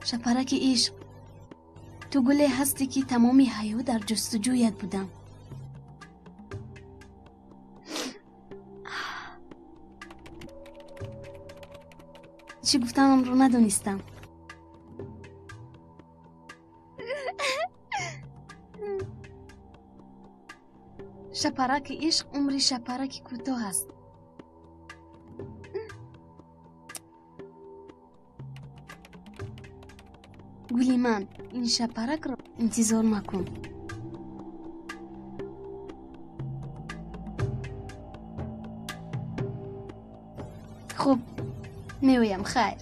Шапараки ишқ, ту гуле ҳастӣ, ки тамоми ҳаёт дар ҷустуҷӯят будам. Чӣ гуфтанамро надонистам. Шапараки ишқ умри шапараки кӯтоҳ аст. Гули ман, ин шапаракро интизор макун. Хуб, меоям, хайр.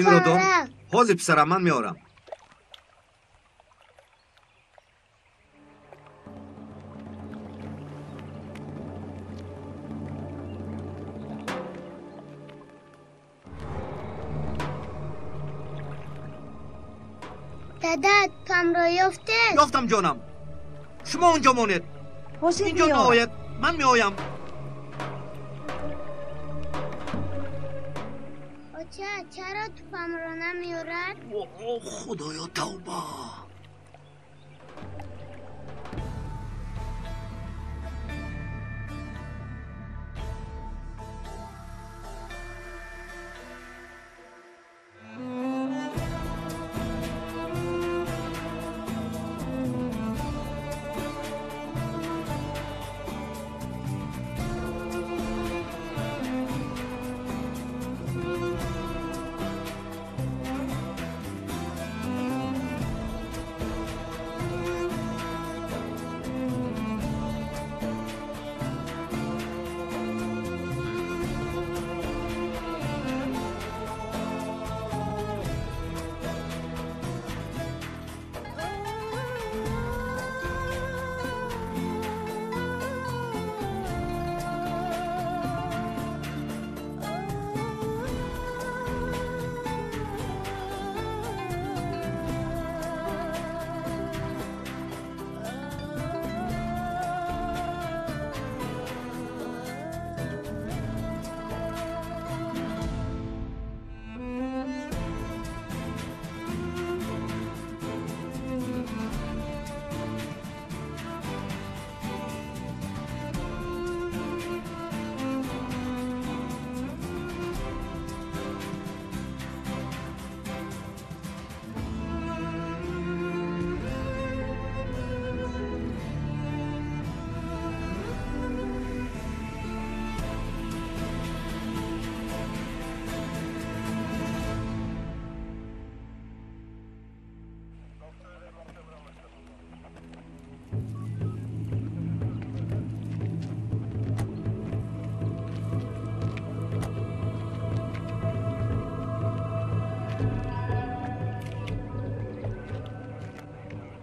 Инро дор, ҳозир писарам, ман меорам. Дада, памро ёфтед? Ёфтам, ҷонам. Шумо унҷо монед. Ҳозир инҷо меорам. Наояд, ман меоям. Оча, чаро тупамро намеорад? О, худоё, тавба!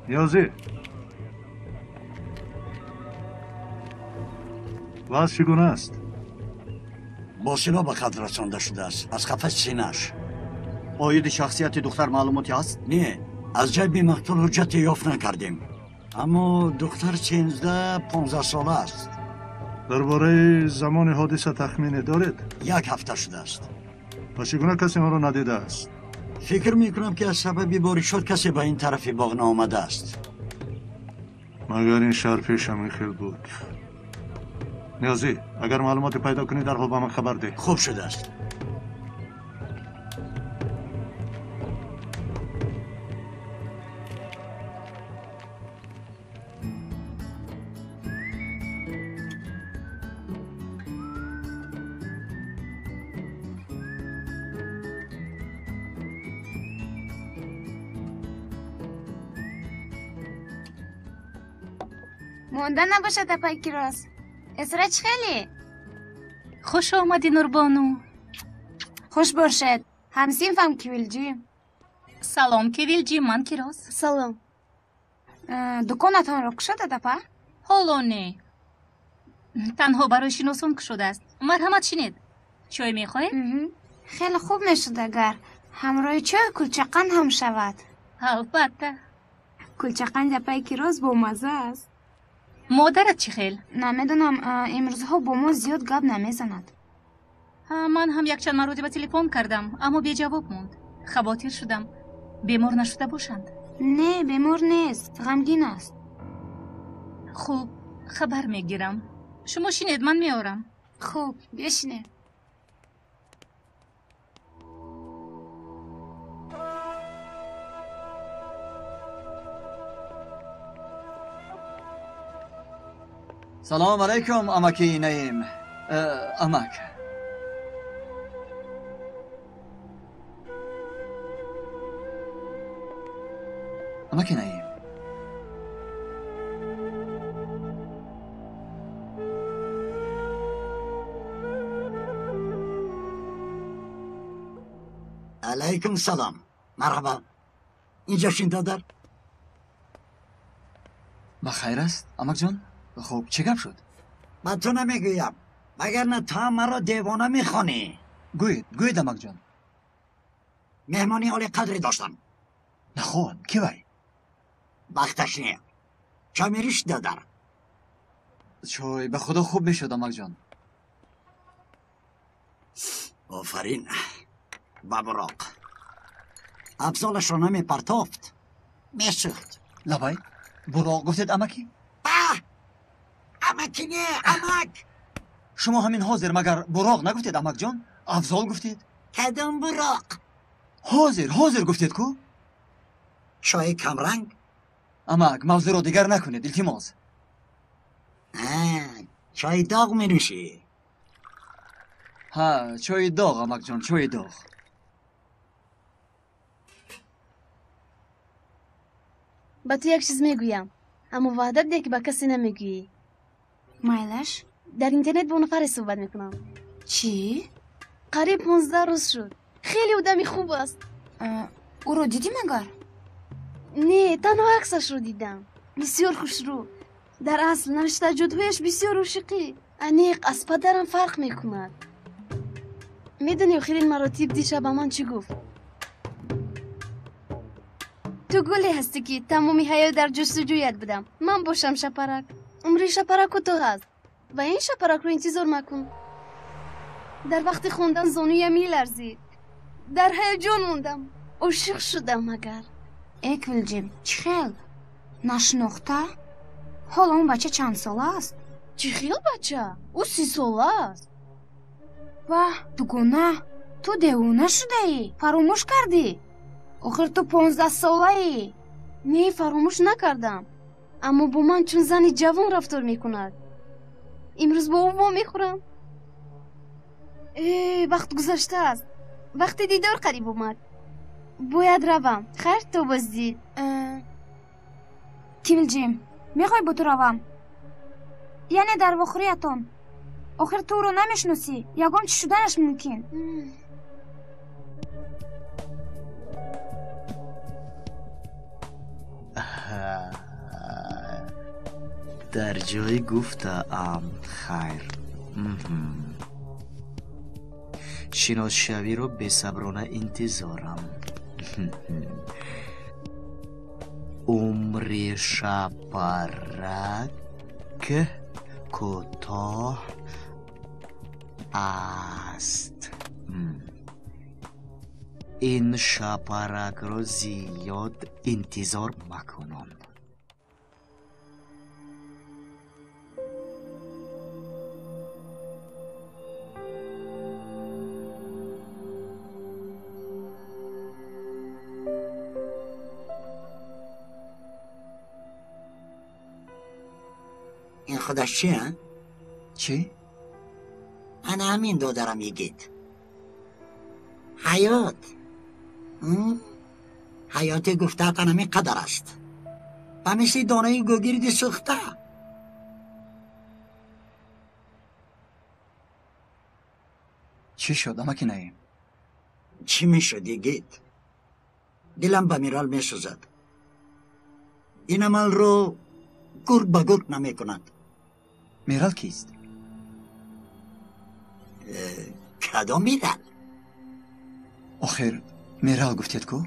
Ниёзӣ, вазъ чӣ гуна аст? Бо силоҳ ба қатл расонда шудааст, аз қафаси синааш. Оиди шахсияти духтар маълумоте ҳаст? Не, аз ҷайби мақтул ҳуҷҷате ёфт накардем, аммо духтар 13-15 сола аст. Дар бораи замони ҳодиса тахмине доред? Як ҳафта шудааст. Ва чӣ гуна касе онро надидааст? Фикр мекунам, ки аз сабаби боришот касе ба ин тарафи боғ наомадааст. Магар ин шаҳр пеш ҳамин хел буд? Ниёзӣ, агар маълумоте пайдо кунӣ, дарҳол ба ман хабар деҳ. Хуб шудааст. Монда набошад, апай Кироз. Эсра чӣ хеле? Хуш омадӣ, Нурбону. Хуш бошед. Ҳамсинфам Кивилҷӣ. Салом, Кивилҷӣ, ман Кироз. Салом. Дуконатонро кушодад, апа? Ҳоло не. Танҳо барои шиносон кушодааст. Марҳамат, шинед. Чой мехоҳед? Хеле хуб мешуд, агар ҳамроҳи чой кулчақанд ҳам шавад. Албатта. Кулчақанди апаи Кироз бомазза аст. Модарат чӣ хел? Намедонам, имрӯзҳо бо мо зиёд гап намезанад. Ман ҳам якчанд маротиба телефон кардам, аммо беҷавоб монд. Хавотир шудам. Бемор нашуда бошанд? Не, бемор нест, ғамгин аст. Хуб, хабар мегирам. Шумо шинед, ман меорам. Хуб, бешинед. Салом алайкум, амаки Наим. Амак. Амаки Наим. Алайкум салом. Марҳабо. Инҷо шин, додар. Ба хайр аст, амакҷон? Хуб, чӣ гап шуд? Ба ту намегӯям, вагарна ту ҳам маро девона мехонӣ. Гӯед, гӯед, амакҷон. Меҳмонии олиқадре доштам. Наход, ки вай? Вақташ не. Чой мериш, додар? Чой ба худо хуб мешуд, амакҷон. Офарин. Ба буроқ. Афзолашро намепартофт, месӯхт. Лабай, буроқ гуфтед, амакӣ? Амаки не, амак. Шумо ҳамин ҳозир магар буроқ нагуфтед, амакҷон? Афзол гуфтед? Кадом буроқ? Ҳозир, ҳозир гуфтед ку? Чои камранг? Амак, мавзӯъро дигар накунед, илтимос. Чои доғ менӯшӣ? Ҳа, чои доғ, амакҷон, чои доғ. Ба ту як чиз мегӯям, аммо ваъда бидеҳ, ки ба касе намегӯӣ. Майлаш? Дар интернет бо нафаре суҳбат мекунам. Чӣ? Қариб 15 рӯз шуд. Хеле одами хуб аст. Ӯро дидӣ магар? Не, танҳо аксашро дидам. Бисёр хушрӯ. Дар асл навиштаҷотҳояш бисёр ошиқӣ. Аниқ аз падарам фарқ мекунад. Медонӣ, охирин маротиб дишаб ба ман чӣ гуфт? Ту гуле ҳастӣ, ки тамоми ҳаёт дар ҷустуҷӯят будам. Ман бошам шапарак. Умри шапарак кӯтоҳ аст ва ин шапаракро интизор макун. Дар вақти хондан зонуям меларзид. Дар ҳаяҷон мондам. Ошиқ шудам магар. Э, Квилҷим, чӣ хел? Нашинохта? Ҳоло он бача чанд сола аст? Чӣ хел бача? Ӯ 30 сола аст. Ваҳ, дугона, ту девона шудаӣ? Фаромӯш кардӣ? Охир ту 15 солаӣ. Не, фаромӯш накардам. Аммо бо ман чун зани ҷавон рафтор мекунад. Имрӯз бо ӯ вомехӯрам. Э, вақт гузаштааст. Вақти дидор қариб омад. Бояд равам. Хайр то боздид. Кивилҷим, мехоҳӣ бо ту равам? Яъне дар вохӯриятон. Охир ту ӯро намешиносӣ. Ягон чӣ шуданаш мумкин. Дар ҷои гуфтаам хайр. Шиносшавиро бесаброна интизорам. Умри шапарак кӯтоҳ аст. Ин шапаракро зиёд интизор макунон. Ин худаш чи, а? Чӣ? Ана ҳамин додарам йигит. Ҳаёт. Ҳаёте гуфтаат ана ҳамин қадар аст. Ба мисли донаи гӯгирди сӯхта. Чӣ шуд, амаки Наим? Чӣ мешуд, йигит? Дилам ба Мирал месӯзад. Ин амалро гург ба гург намекунад. Мирал кист? Кадом Мирал? Охир, Мирал гуфтед ку?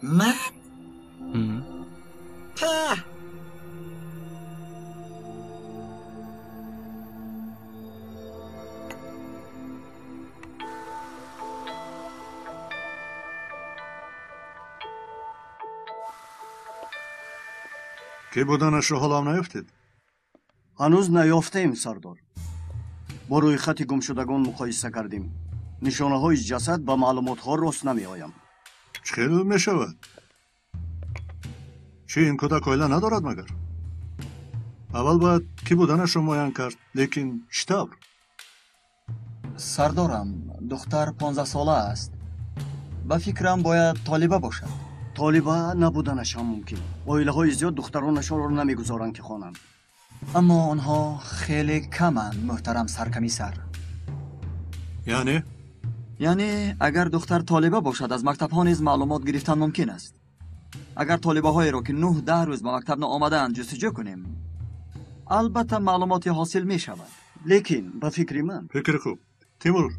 Ман? Та! Ки буданашро ҳолам наёфтед? Ҳанӯз наёфтаем, сардор. Бо рӯйхати гумшудагон муқоиса кардем. Нишонаҳои ҷасад ба маълумотҳо рост намеоянд. Чӣ хел мешавад? Чӣ, ин кӯдак оила надорад магар? Аввал бояд кӣ буданашро муайян кард, лекин чӣ тавр? Сардорам, духтар 15сола аст. Ба фикрам бояд толиба бошад. Толиба набуданаш ҳам мумкин. Оилаҳои зиёд духтаронашонро намегузоранд ки хонанд. Аммо онҳо хеле каманд, муҳтарам саркомиссар. Яъне? Яъне агар духтар толиба бошад, аз мактабҳо низ маълумот гирифтан мумкин аст. Агар толибаҳоеро ки 9-10 рӯз ба мактаб наомадаанд ҷустуҷӯ кунем, албатта маълумоте ҳосил мешавад. Лекин ба фикри ман... Фикри хуб. Тимур,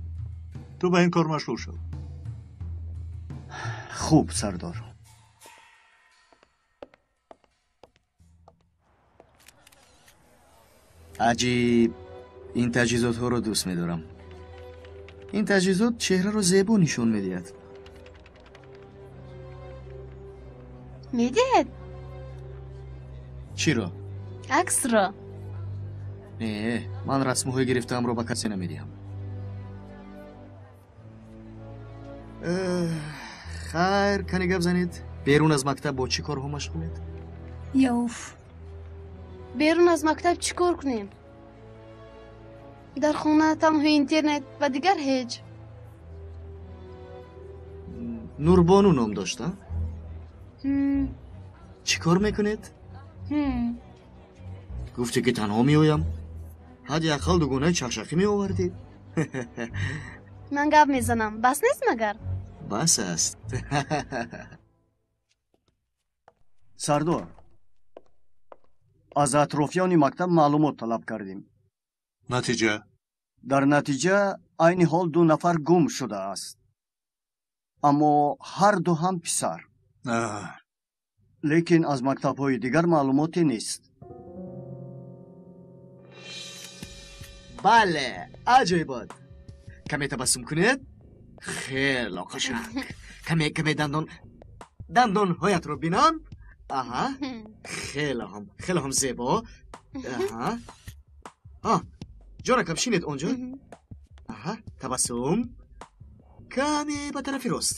ту ба ин кор машғул шав. Хуб, сардор. Аҷиб, ин таҷҳизотҳоро дӯст медорам. Ин таҷҳизот чеҳраро зебо нишон медиҳад. Медиҳад? Чиро? Аксро. Не, ман расмҳои гирифтаамро ба касе намедиҳам. Хайр, кане гап занед. Берун аз мактаб бо чӣ корҳо машғулед? Яуф. Берун аз мактаб чӣ кор кунем? Дар хона танҳо интернет ва дигар ҳеҷ. Нурбону ном дошта? Чӣ кор мекунед? Гуфте ки танҳо меоям. Ҳадди ақал дугонаи чақчақӣ меовардӣ. Ман гап мезанам. Бас нест магар? Бас аст. Сардор, аз атрофиёни мактаб маълумот талаб кардем. Натиҷа? Дар натиҷа айни ҳол 2 нафар гум шудааст. Аммо ҳар ду ҳам писар. Лекин аз мактабҳои дигар маълумоте нест. Бале, аҷоибот. Каме табассум кунед. Хело қашанг. Каме дандонҳоятро бинам. Аҳа, хело ҳам зебо. Аҳа. Ҷонакам, шинед онҷо. Аҳа, табассум. Каме ба тарафи рост.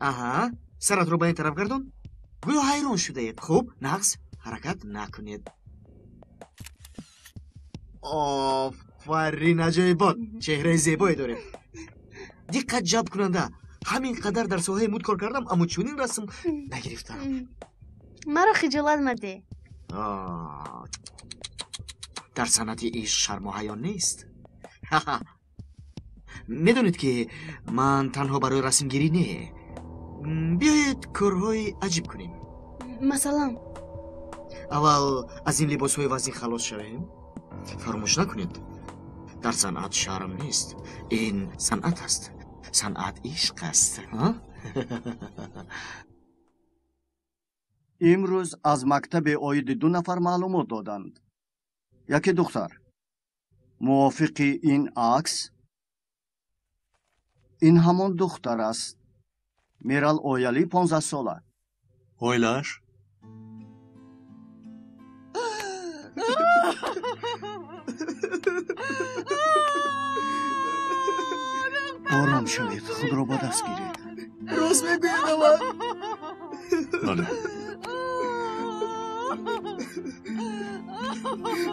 Аҳа, саратро ба ин тараф гардон. Гӯё ҳайрон шудаед. Хуб, нағз, ҳаракат накунед. Офарин, аҷоибот. Чеҳраи зебое доред. Диққат ҷалбкунанда. Ҳамин қадар дар соҳаи муд кор кардам, аммо чунин расм нагирифтам. Маро хиҷолат мадеҳ. Дар санъати ишқ шарму ҳаё нест. Медонед ки ман танҳо барои расмгирӣ не. Биёед корҳои аҷиб кунем. Масалан? Аввал аз ин либосҳои вазнин халос шавем. Фаромӯш накунед, дар санъат шарм нест. Ин санъат аст. Санъат ишқ аст. Имрӯз аз мактаби оиди 2 нафар маълумот доданд. Яке духтар. Мувофиқи ин акс, ин ҳамон духтар аст. Мирал Ояли 15 сола. Оилааш? Ором шавед, худро ба даст гиред. Рост мегӯед, аввал? Бале.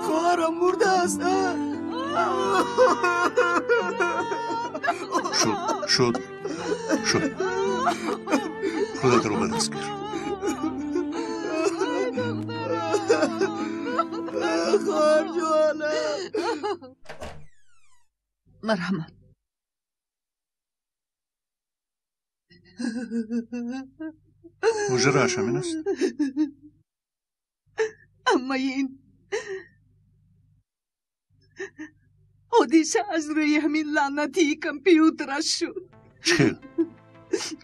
Хоҳарам мурдааст. Шуд, шуд, шуд. Худатро ба даст гир. Хоҳарҷонам. Марҳамат. Ҳуҷрааш ҳамин аст? Аммаи ин ҳодиса аз рӯи ҳамин лаънатии компютераш шуд. Чӣ хел?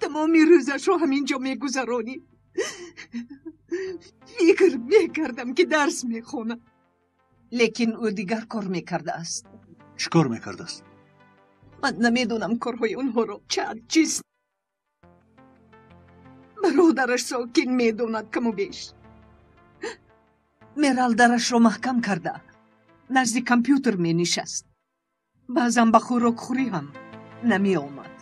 Тамоми рӯзашро ҳамин ҷо мегузаронид. Фикр мекардам, ки дарс мехонад, лекин ӯ дигар кор мекардааст. Чӣ кор мекардааст? Ман намедонам корҳои онҳоро. Чанд чиз бародараш сокин медонад каму беш. Мерал дарашро маҳкам карда назди компютер менишаст. Баъзан ба хӯрокхӯрӣ ҳам намеомад.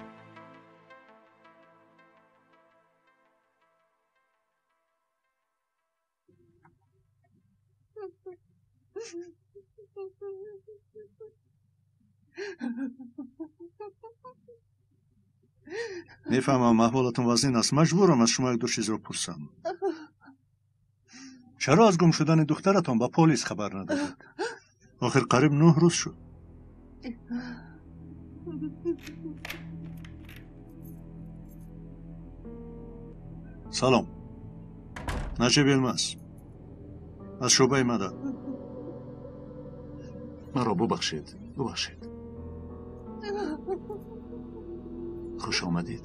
Мефаҳмам, аҳволатон вазнин аст. Маҷбурам аз шумо як-ду чизро пурсам. Чаро аз гум шудани духтаратон ба полис хабар надодед? Охир қариб 9 рӯз шуд. Салом. Наҷиб Елмаз. Аз шӯъбаи мадад. Маро бубахшед, бубахшед. Хуш омадед.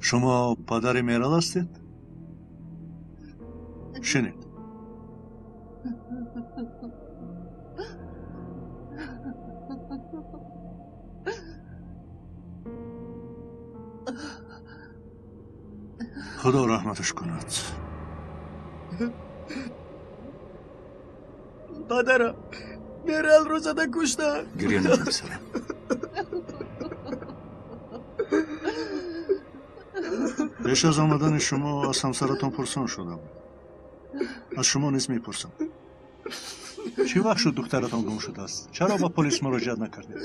Шумо падари Мерал ҳастед? Шинед. Худо раҳматаш кунад. Падарам, Мералро зада куштанд. Гиря накун, писарам. Пеш аз омадани шумо аз ҳамсаратон пурсон шудам. Аз шумо низ мепурсам. Чӣ вақт шуд духтаратон гум шудааст? Чаро ба полис муроҷиат накардед?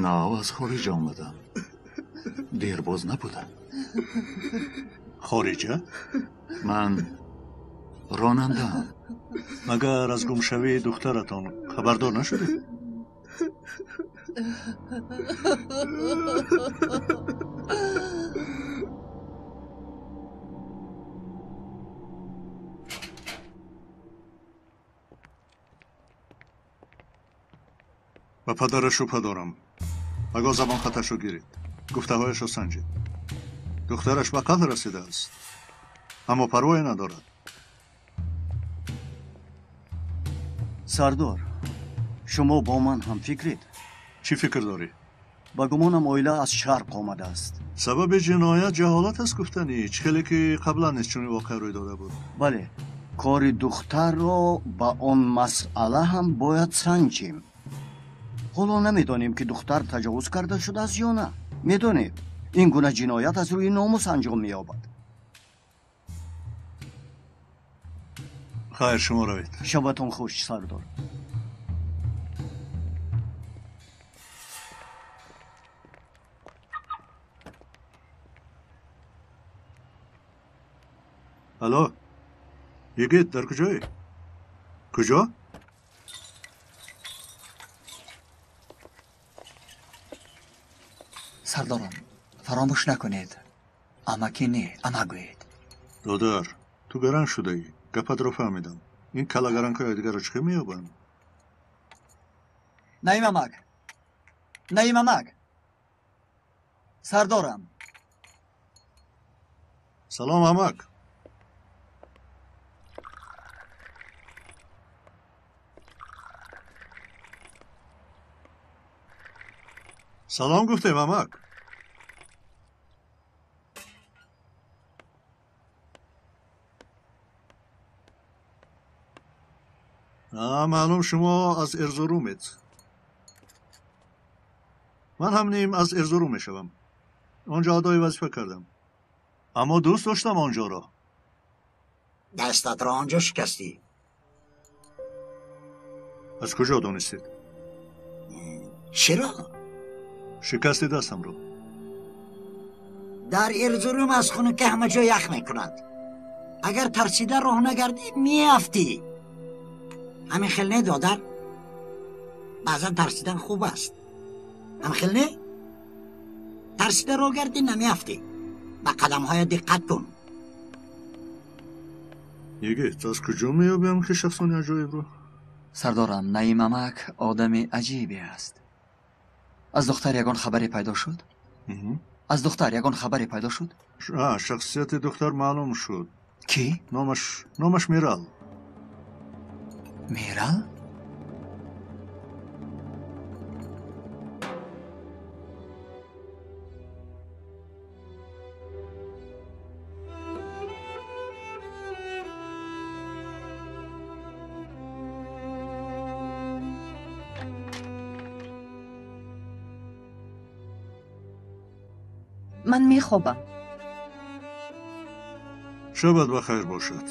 Нав аз хориҷ омадам. Дербоз набудам. Хориҷа? Ман ронандаам. Магар аз гумшавии духтаратон хабардор нашудед? Ба падараш шубҳа дорам. Пагоҳ забонхаташро гиред, гуфтаҳояшро санҷед. Духтараш ба қатл расидааст, аммо парвое надорад. Сардор, шумо бо ман ҳамфикред? Чӣ фикр дорӣ? Ба гумонам оила аз шарқ омадааст. Сабаби ҷиноят ҷаҳолат аст гуфтанӣ, чӣ хеле ки қаблан низ чунин воқеа рӯй дода буд. Бале, кори духтарро ба он масъала ҳам бояд санҷем. Ҳоло намедонем, ки духтар таҷовуз карда шудааст ё на. Медонед, ин гуна ҷиноят аз рӯи номус анҷом меёбад. Хайр, шумо равед. Шабатон хуш, сардор. Алло, йигит, дар куҷоӣ? Куҷо? Сардорам, фаромӯш накунед. Амаки не, ама гӯед. Додар, ту гаранг шудаӣ. Гапатро фаҳмидам. Ин калагарангҳои дигарро чӣ хел меёбанд? Наим амак! Наим амак! Сардорам. Салом, амак. Салом гуфтем, амак. Маълум шумо аз Эрзурумед. Ман ҳам ним аз Эрзурум мешавам. Он ҷо адои вазифа кардам. Аммо дӯст доштам он ҷоро. Дастатро он ҷо шикастӣ. Аз куҷо донистед? Чаро? Шикасти дастамро. Дар Эрзурум аз хунукӣ ҳама ҷо ях мекунад. Агар тарсида роҳ нагардӣ, меафтӣ. Ҳамин хел не, додар? Баъзан тарсидан хуб аст. Ҳамин хел не? Тарсида роҳ гардӣ, намеафтӣ. Ба қадамҳоят диққат кун. Йигит, аз куҷо меёбиам ки шахсони аҷоибро? Сардорам, Наимамак одами аҷибе аст. Аз духтар ягон хабаре пайдо шуд? Аз духтар ягон хабаре пайдо шуд? Шахсияти духтар маълум шуд. Кӣ? Номаш Мирал. Мирал? Ман мехобам. Шабат ба хайр бошад.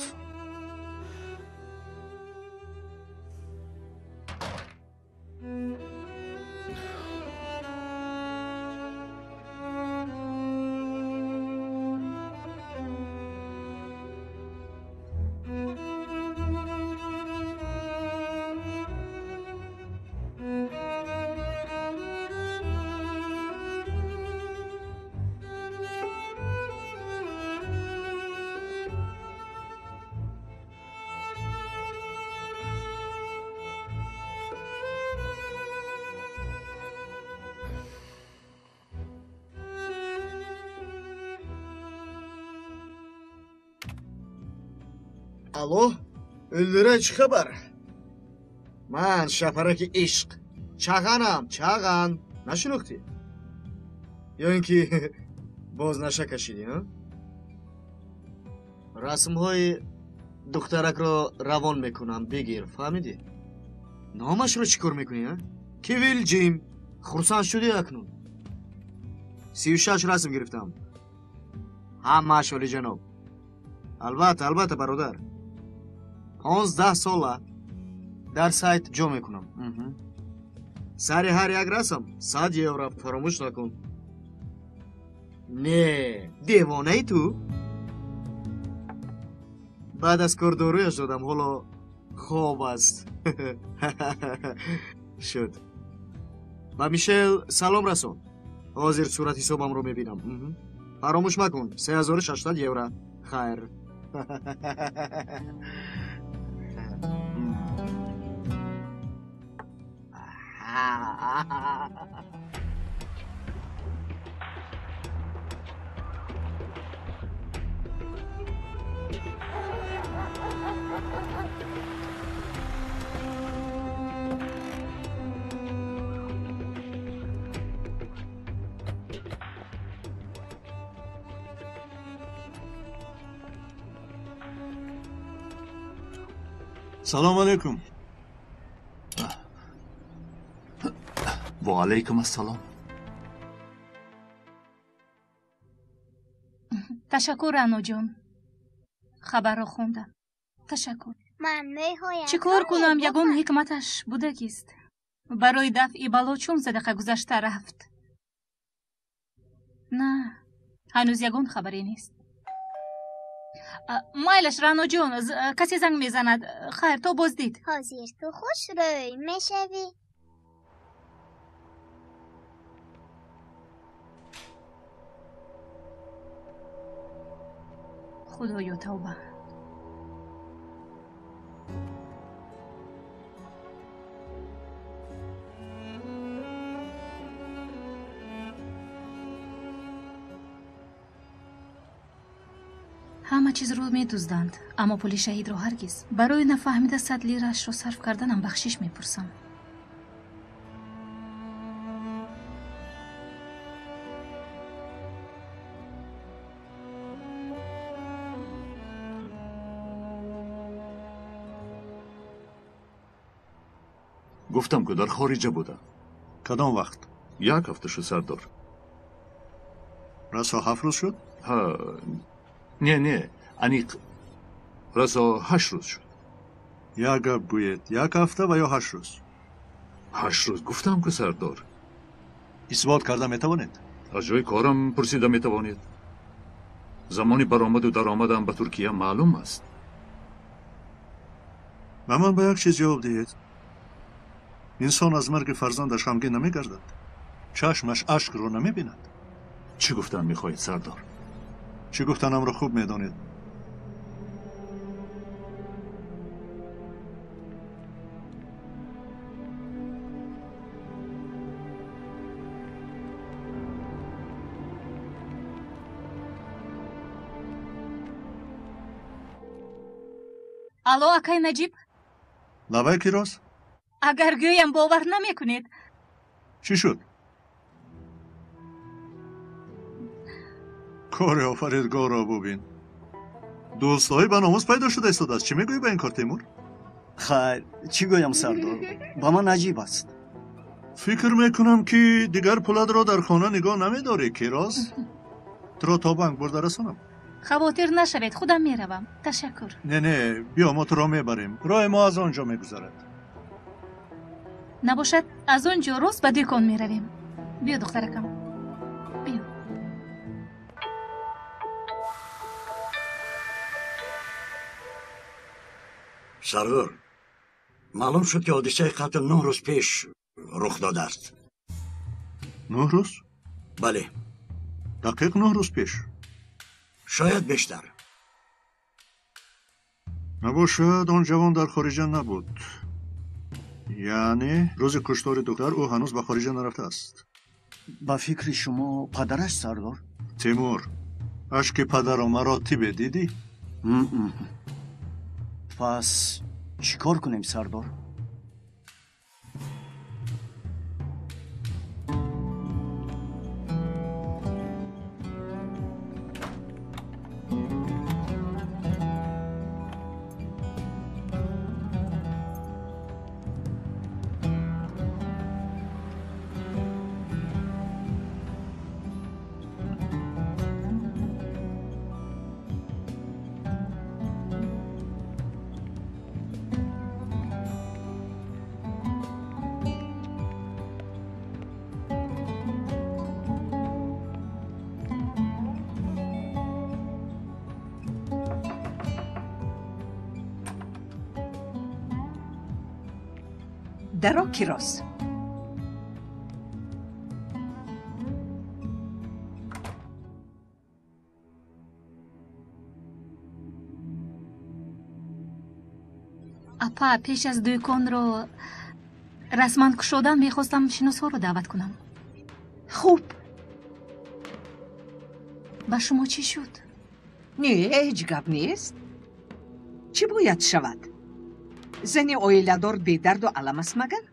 Алло, Эльвира, чӣ хабар? Ман шапараки ишқ. Чағанам, чаған. Нашинохтӣ? Ё ин ки боз наша кашидӣ, а? Расмҳои духтаракро равон мекунам, бигир, фаҳмидӣ? Номашро чӣ кор мекунӣ, а? Кивил Ҷим. Хурсанд шудӣ акнун? 36 расм гирифтам. Ҳамааш олиҷаноб. Албатта, албатта, бародар. 15 сола дар сайт ҷо мекунам. Сари ҳар як расм 100 евро, фаромӯш накун. Не, девонаи ту? Баъд аз кор доруяш додам, ҳоло хоб аст. Шуд. Ба Мишел салом расон. Ҳозир суратҳисобамро мебинам. Фаромӯш макун, 3600 евро. Хайр. Салом алейкум. Ва алейкум ассалом. Ташаккур, Раъноҷон. Хабарро хондам. Ташаккур. Ман мехоҳам. Чӣ кор кунам, ягон ҳикматаш будагист. Барои дафъи бало чун садақа гузашта рафт. На, ҳанӯз ягон хабаре нест. Майлаш, Раъноҷон, касе занг мезанад. Хайр, то боздид. Ҳозир ту хушрӯй мешавӣ. Худоё, тавба. Ҳама чизро медузданд, аммо пули шаҳидро ҳаргиз. Барои нафаҳмида 100 лираашро сарф карданам бахшиш мепурсам. Гуфтам, ки дар хориҷа будам. Кадом вақт? Як ҳафта шуд, сардор. Расо 7 рӯз шуд? Ҳа, не, не, аниқ расо 8 рӯз шуд. Як гап гӯед, як ҳафта ва ё 8 рӯз? 8 рӯз гуфтам ку, сардор. Исбот карда метавонед? Аз ҷои корам пурсида метавонед. Замони баромаду даромадам ба Туркия маълум аст. Ба ман ба як чиз ҷавоб диҳед. Инсон аз марги фарзандаш ғамгин намегардад, чашмаш ашкро намебинад. Чӣ гуфтан мехоҳед, сардор? Чӣ гуфтанамро хуб медонед. Алло, акай Наҷиб? Лабай, Кироз? Агар гӯям, бовар намекунед. Чӣ шуд? Кори офаридгорро бубин. Дӯстҳои ба номус пайдо шуда истодааст. Чӣ мегӯӣ ба ин кор, Темур? Хайр, чӣ гӯям, сардор? Ба ман аҷиб аст. Фикр мекунам, ки дигар пулатро дар хона нигоҳ намедорӣ, Кироз. Туро то банк бурда расонам. Хавотир нашавед, худам меравам. Ташаккур. Не, не, биё, мо туро мебарем. Роҳи мо аз он ҷо мегузарад. Набошад, аз он ҷо рост ба дӯкон меравем. Биё, духтаракам, биё. Сардор, маълум шуд, ки ҳодисаи қатл 9 рӯз пеш рух додааст. 9 рӯз? Бале. Дақиқ 9 рӯз пеш? Шояд бештар. Набошад, он ҷавон дар хориҷа набуд. Яъне рӯзи куштори духтар ӯ ҳанӯз ба хориҷа нарафтааст. Ба фикри шумо, падараш, сардор? Тимур, ашки падарро маротибе дидӣ? Пас чӣ кор кунем, сардор? Даро, Кироз. Апа, пеш аз дӯконро расман кушодан мехостам шиносҳоро даъват кунам. Хуб. Ба шумо чӣ шуд? Не, ҳеҷ гап нест. Чӣ бояд шавад? Зани оиладор бедарду алам аст магар?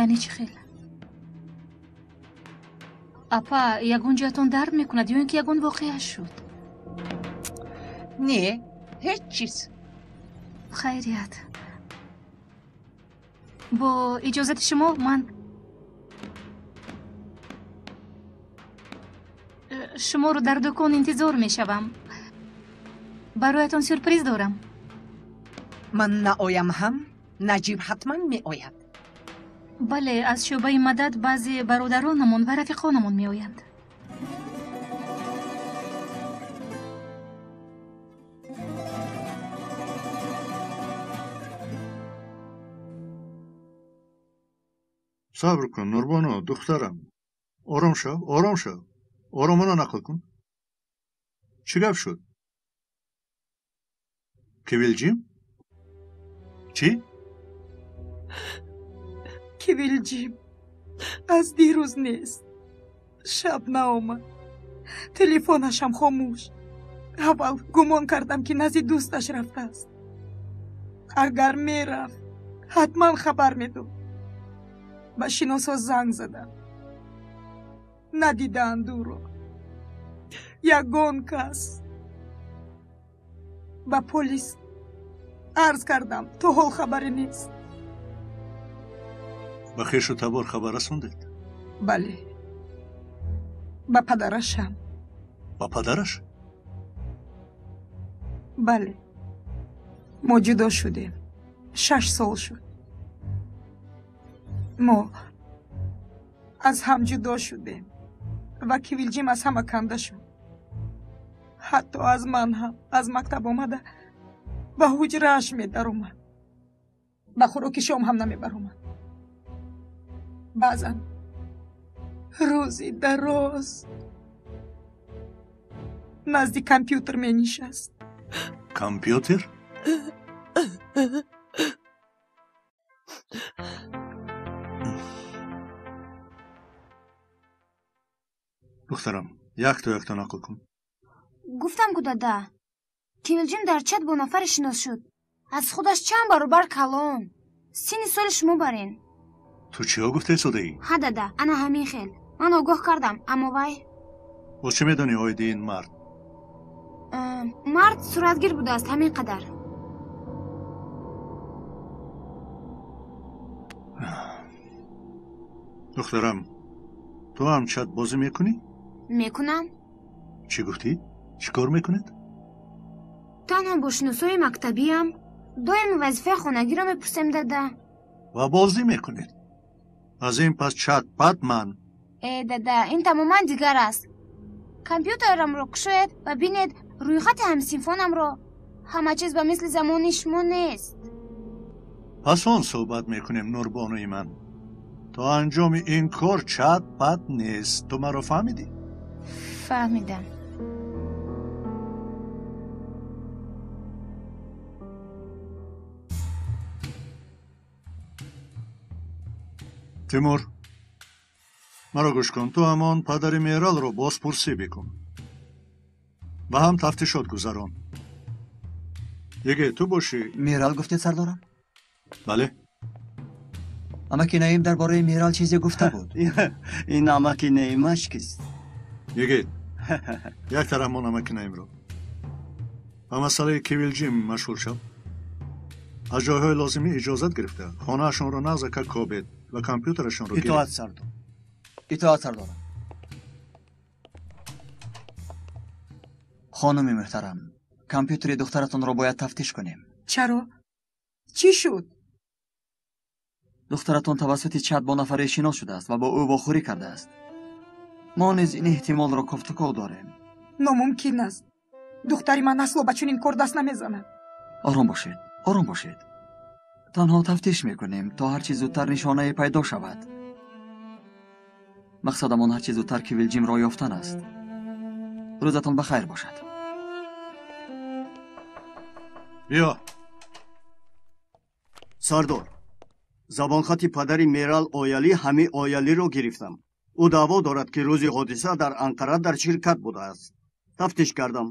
Яъне чӣ хел? Апа, ягон ҷоятон дард мекунад ё ин ки ягон воқеа шуд? Не, ҳеҷ чиз. Хайрият. Бо иҷозати шумо ман шуморо дар дукон интизор мешавам. Бароятон сюрприз дорам. Ман наоям ҳам, Наҷиб ҳатман меояд. Бале, аз шӯъбаи мадад баъзе бародаронамон ва рафиқонамон меоянд. Сабр кун, Нурбону, духтарам. Ором шав, ором шав. Оромона нақл кун. Чӣ гап шуд? Кивилҷим? Чӣ? Кивилҷим аз дирӯз нест. Шаб наомад. Телефонашам хомӯш. Аввал гумон кардам, ки назди дӯсташ рафтааст. Агар мерафт, ҳатман хабар медод. Ба шиносҳо занг задам. Надидаанд ӯро. Ягон кас. Ба полис арз кардам, то ҳол хабаре нест. Ба хешу табор хабар расондед? Бале. Ба падарашам. Ба падараш? Бале. Мо ҷудо шудем. 6 сол шуд. Мо аз ҳам ҷудо шудем ва Кивилҷим аз ҳама канда шуд. Ҳатто аз ман ҳам. Аз мактаб омада ба ҳуҷрааш медаромад. Ба хӯроки шом ҳам намебаромад. Баъзан рӯзи дароз Назди компютер менишаст. Компютер? Духтарам, якто якто нақл кун. Гуфтам ку дада, Кивилҷим дар чат бо нафаре шинос шуд. Аз худаш чанд баробар калон. Синни соли шумо барин. Ту чиҳо гуфтаи содаӣ? Ҳа дада, ана ҳамин хел. Ман огоҳ кардам, аммо вай. Боз чӣ медонӣ оиди ин мард? Мард суратгир будааст, ҳамин қадар. Духтарам, ту ҳам чат бозӣ мекунӣ? Мекунам. Чӣ гуфтӣ? Чӣ кор мекунед? Танҳо бо шиносои мактабиам. Доим вазифаи хонагиро мепурсем дада. Ва бозӣ мекунед? Аз ин пас чат пат ман. Э дада, ин тамоман дигар аст. Компютерамро кушоед ва бинед рӯйхати ҳамсинфонамро. Ҳама чиз ба мисли замони шумо нест. Пас он суҳбат мекунем, Нурбонуи ман. То анҷоми ин кор чат пат нест. Ту маро фаҳмидӣ? Фаҳмидам. Тимур, маро гӯш кун. Ту ҳамон падари Мералро бозпурсӣ бикун ва ҳам тафтишот гузарон. Еге, ту бошӣ. Мерал гуфтед, сардорам? Бале. Амаки Наим дар бораи Мерал чизе гуфта буд. Ин амаки Наимаш кист? Еге, як тараф мон амаки Наимро. Ба масъалаи Кивилҷим машғул шав. Аз ҷойҳои лозимӣ иҷозат гирифта, хонаашонро нағзака кобед ва компютерашонро гиред. Итоат, сардор. Итоат, сардорам. Хонуми муҳтарам, компютери духтаратонро бояд тафтиш кунем. Чаро? Чӣ шуд? Духтаратон тавассути чат бо нафаре шинос шудааст ва бо ӯ вохӯрӣ кардааст. Мо низ ин эҳтимолро кофтуков дорем. Номумкин аст. Духтари ман асло ба чунин кор даст намезанад. Ором бошед, ором бошед. Танҳо тафтиш мекунем, то ҳарчи зудтар нишонае пайдо шавад. Мақсадамон ҳарчи зудтар Кивилҷимро ёфтан аст. Рӯзатон ба хайр бошад. Биё. Сардор, забонхати падари Мерал Оялӣ ҳамин Оялиро гирифтам. Ӯ даъво дорад, ки рӯзи ҳодиса дар Анқара дар ширкат будааст. Тафтиш кардам.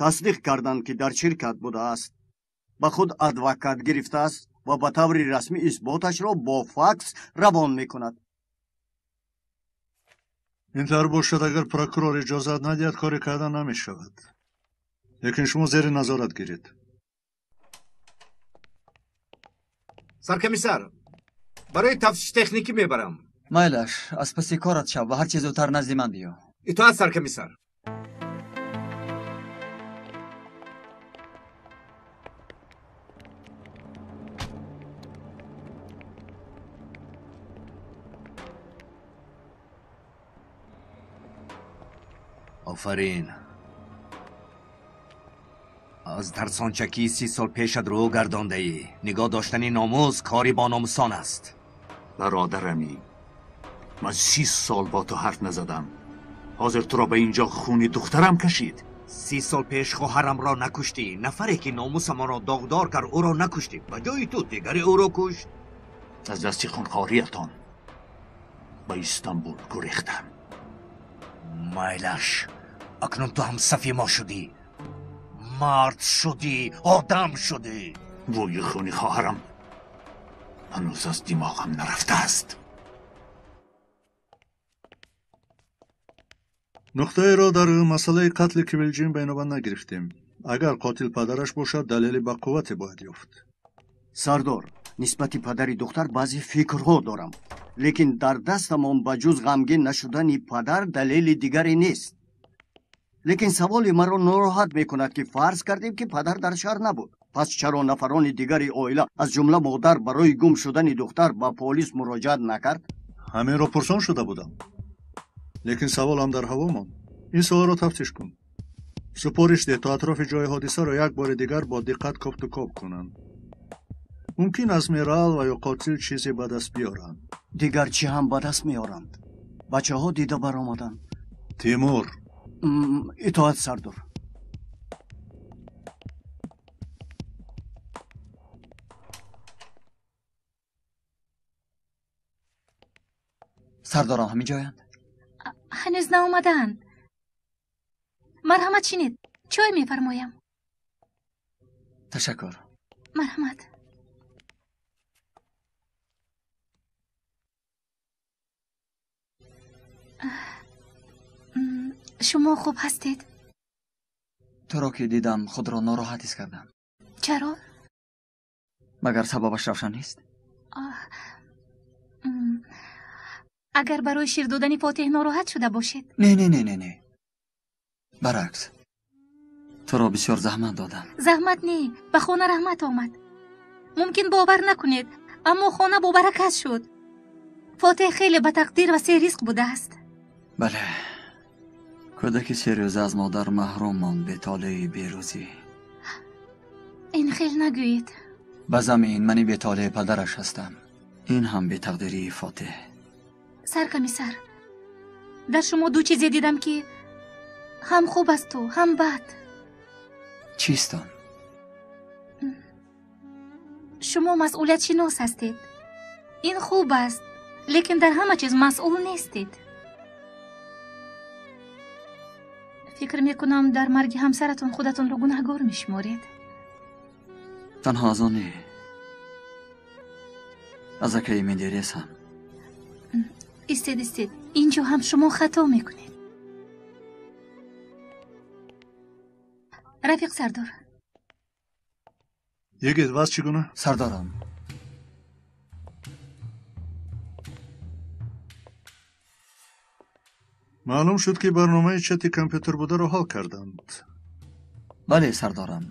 Тасдиқ карданд, ки дар ширкат будааст. Ба худ адвокат гирифтааст ва ба таври расмӣ исботашро бо факс равон мекунад. Ин тавр бошад, агар прокурор иҷозат надиҳад, коре карда намешавад. Лекин шумо зери назорат гиред. Саркомиссар, барои тафтиши техникӣ мебарам. Майлаш, аз паси корат шав ва ҳарчи зудтар назди ман биё. Итоат, саркомиссар. Офарин. Аз тарсончакӣ 30 сол пешат рӯ гардондаӣ. Нигоҳ доштани номус кори бономусон аст. Бародарами, ман 30 сол бо ту ҳарф назадам. Ҳозир туро ба инҷо хуни духтарам кашид. 30 сол пеш хоҳарамро накуштӣ. Нафаре ки номусамонро доғдор кард, ӯро накуштӣ. Ба ҷои ту дигаре ӯро кушт. Аз дасти хунхориятон ба Истанбул гурехтам. Майлаш, акнун ту ҳамсафи мо шудӣ. Мард шудӣ, одам шудӣ. Бӯи хуни хоҳарам ҳанӯз аз димоғам нарафтааст. Нуқтаеро дар масъалаи қатли Кивилҷим ба инобат нагирифтем. Агар қотил падараш бошад, далели ба қуввате бояд ёфт. Сардор, нисбати падари духтар баъзе фикрҳо дорам, лекин дар дастамон ба ҷуз ғамгин нашудани падар далели дигаре нест. Лекин саволи маро нороҳат мекунад, ки фарз кардем, ки падар дар шаҳр набуд. Пас чаро нафарони дигари оила, аз ҷумла модар, барои гум шудани духтар ба полис муроҷиат накард? Ҳаминро пурсон шуда будам, лекин саволам дар ҳаво монд. Ин суолро тафтиш кун. Супориш деҳ то атрофи ҷои ҳодисаро як бори дигар бо диққат кофту коб кунанд. Мумкин аз Мерал ва ё қотил чизе ба даст биёранд. Дигар чӣ ҳам ба даст меоранд? Бачаҳо дида баромаданд. Тимур, Итоат, сардор. Сардорам ҳамин ҷоянд? Ҳанӯз наомадаанд. Марҳамат, шинед, чой мефармоям. Ташаккур. Марҳамат. Шумо хуб ҳастед? Туро ки дидам, худро нороҳат ҳис кардам. Чаро? Магар сабабаш равшан нест? Агар барои шир додани Фотеҳ нороҳат шуда бошед. Не, не, не, не, не, баръакс, туро бисёр заҳмат додам. Заҳмат не, ба хона раҳмат омад. Мумкин бовар накунед, аммо хона бобаракат шуд. Фотеҳ хеле ба тақдир ва серизқ будааст. Бале, кӯдаки серӯза аз модар маҳрум монд, бетолеи берӯзӣ. Ин хел нагӯед. Ба замин мани бетолеи падараш ҳастам. Ин ҳам бетақдирии Фотеҳ. Саркомиссар, дар шумо ду чизе дидам, ки ҳам хуб асту ҳам бад. Чист он? Шумо масъулиятшинос ҳастед. Ин хуб аст, лекин дар ҳама чиз масъул нестед. Фикр мекунам, дар марги ҳамсаратон худатонро гунаҳгор мешуморед. Танҳо аз он не, аз акаи Мендерес ҳам. Истед, истед, инҷо ҳам шумо хато мекунед. Рафиқ сардор. Йигит, вазъ чӣ гуна? Сардорам. Маълум шуд, ки барномаи чати компютер бударо ҳал карданд. Бале, сардорам.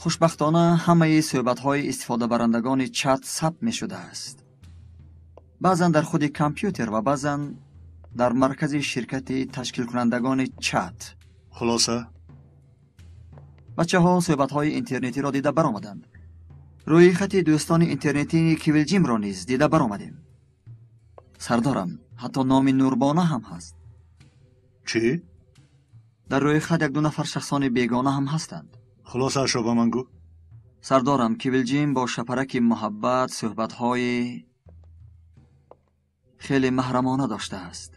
Хушбахтона, ҳамаи суҳбатҳои истифодабарандагони чат сабт мешудааст. Баъзан дар худи компютер ва баъзан дар маркази ширкати ташкилкунандагони чат. Хулоса? Бачаҳо суҳбатҳои интернетиро дида баромаданд. Рӯйхати дӯстони интернетии Кивилҷимро низ дида баромадем. Сардорам, ҳатто номи Нурбона ҳам ҳаст. Чӣ? Дар рӯйхат як-ду нафар шахсони бегона ҳам ҳастанд. Хулосаашро ба ман гӯ. Сардорам, Кивилҷим бо шапараки муҳаббат суҳбатҳои хеле маҳрамона доштааст.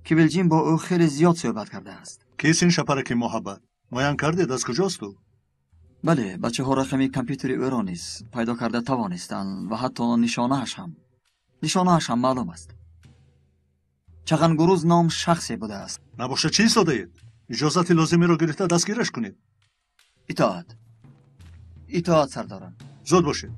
Кивилҷим бо ӯ хеле зиёд суҳбат кардааст. Кист ин шапараки муҳаббат? Муайян кардед, аз куҷост ӯ? Бале, бачаҳо рақами компютери ӯро низ пайдо карда тавонистанд ва ҳатто нишонааш ҳам. Нишонааш ҳам маълум аст. Чағангуруз ном шахсе будааст. Набошад, чӣ истодаед? Иҷозати лозимиро гирифта дастгираш кунед. Итоат. Итоат, сардорам. Зуд бошед.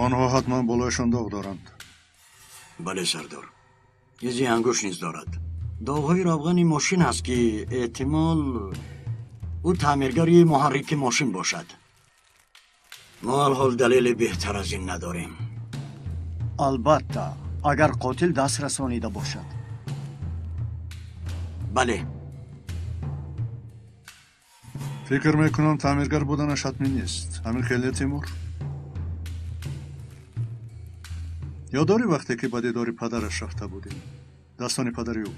Онҳо ҳатман болояшон доғ доранд. Бале, сардор, изи ангушт низ дорад. Доғҳои равғани мошин аст, ки эҳтимол ӯ таъмиргари муҳаррики мошин бошад. Мо алҳол далели беҳтар аз ин надорем. Албатта, агар қотил даст расонида бошад. Бале. Фикр мекунам, таъмиргар буданаш ҳатмӣ нест. Ҳамин хеле, Тимур? Ёд дорӣ, вақте ки ба дидори падараш рафта будем, дастони падари ӯ